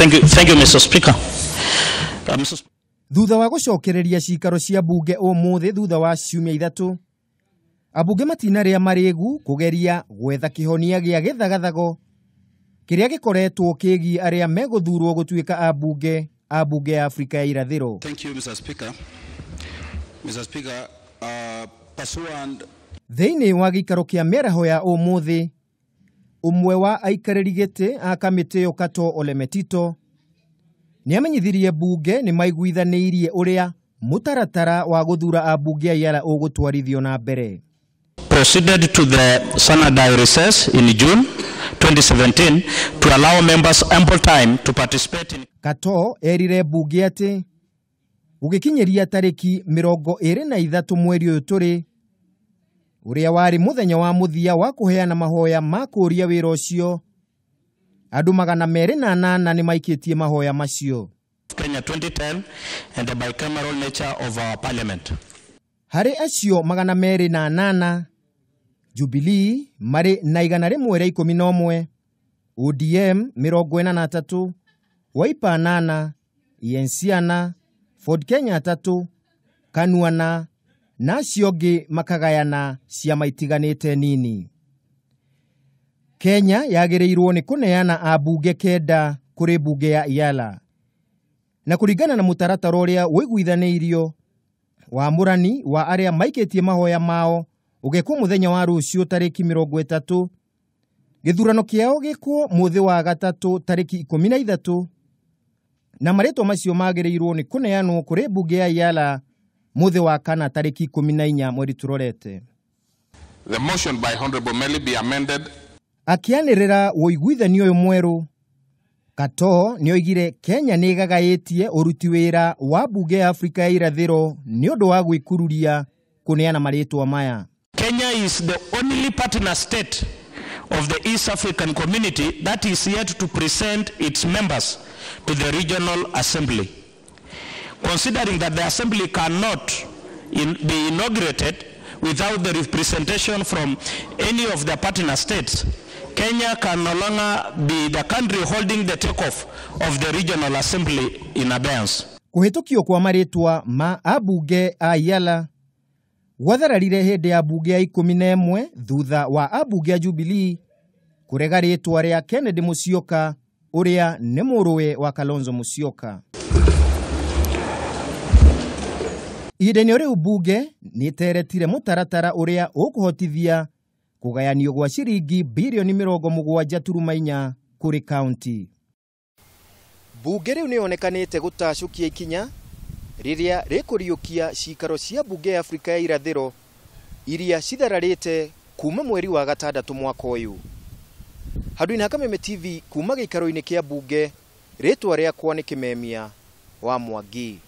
Thank you, Mr. Speaker. Mr. Thutha wa gũcokereria cikaro cia bunge ũmũthĩ thutha wa ciumia ithatũ, ambunge matinarĩa marĩgu kũgeria gwetha kĩhonia gĩa gĩthagathago kĩrĩa gĩkoretwo kĩgiĩ arĩa megũthurwo gũtuĩka ambunge a bunge ya Afrika ya Irathĩro. Thank you, Mr. Speaker. Mr. Speaker, pursuant Thĩinĩ wa gĩikaro kĩa mĩaraho ya ũmũthĩ, ũmwe wa aikarĩri gĩtĩ a kamĩtĩ ĩyo Katoo Ole Metito nĩamenyithirie bunge nĩ maiguithanĩirie ũrĩa mũtaratara wa gũthura ambunge a Iara ũgũtwarithio na mbere. Proceeded to the Sanadai recess in June 2017 to allow members ample time to participate in. Katoo erire bunge atĩ gũgĩkinyĩria tarĩki 23 mweri ũyũ tũrĩ, ũrĩa warĩ mũthenya wa mũthia wa kũheana mahoya ma kũũria wĩra ũcio, andũ 208 nĩ maikĩtie mahoya macio. Kenya 2010 and the bicameral nature of our parliament. Harĩ acio 208, Jubilee marĩ na 111, ODM 43, Wiper 8, ENC 4, Ford Kenya 3, KANU 4, na acio angĩ makagayana ciama itiganĩte nini. Kenya yagĩrĩirwo nĩ kũneana ambunge 9 kũrĩ bunge ya Iala, na kũringana na mũtaratara ũrĩa ũiguithanĩirio wamũrani wa arĩa maikĩtie mahoya mao ũgekwo mũthenya wa rũciũ tarĩki 30, gĩthurano kĩao gĩkwo mũthĩ wa gatatũ tarĩki 13, na marĩtwa macio magĩrĩirwo nĩ kũneanwo kũrĩ bunge ya Iala mũthĩ wa kana tarĩki 14 mweri tũrorete. The motion by Honorable Melly be amended. Akĩanĩrĩra ũiguithanio ũyũ mwerũ, Katoo nĩoigire Kenya nĩ ĩgagaĩtie ũruti wĩra wa bunge ya Afrika ya Irathĩro nĩ ũndũ wa gwĩkururia kũneana marĩtwa maya. Kenya is the only partner state of the East African community that is yet to present its members to the regional assembly. Considering that the assembly cannot be inaugurated without the representation from any of the partner states, Kenya can no longer be the country holding the takeoff of the regional assembly in abeyance. Kũhĩtũkio kwa marĩtwa ma ambunge a Iala gwathararire hĩndĩ ya bunge ya 11 thutha wa ambunge a Jubilee kũrega rĩtwa rĩa Kennedy Musyoka ũrĩa nĩ mũrũwe wa Kalonzo Musyoka. Ihinda-inĩ rĩu bunge nĩĩteretire mũtaratara ũrĩa ũkũhotithia kũgayanio gwa ciringi birioni 74 kũrĩ kaunti. Bunge rĩu nĩyonekanĩte gũtacũkia ikinya rĩrĩa rĩkũriũkia cikaro cia bunge ya Afrika ya Irathĩro iria cithararĩte kuma mweri wa gatandatũ mwaka ũyũ. Handũ-inĩ ha Kameme TV kuma gĩikaro-inĩ kĩa bunge, rĩtwa rĩakwa nĩ Kĩmemia wa Mwangi.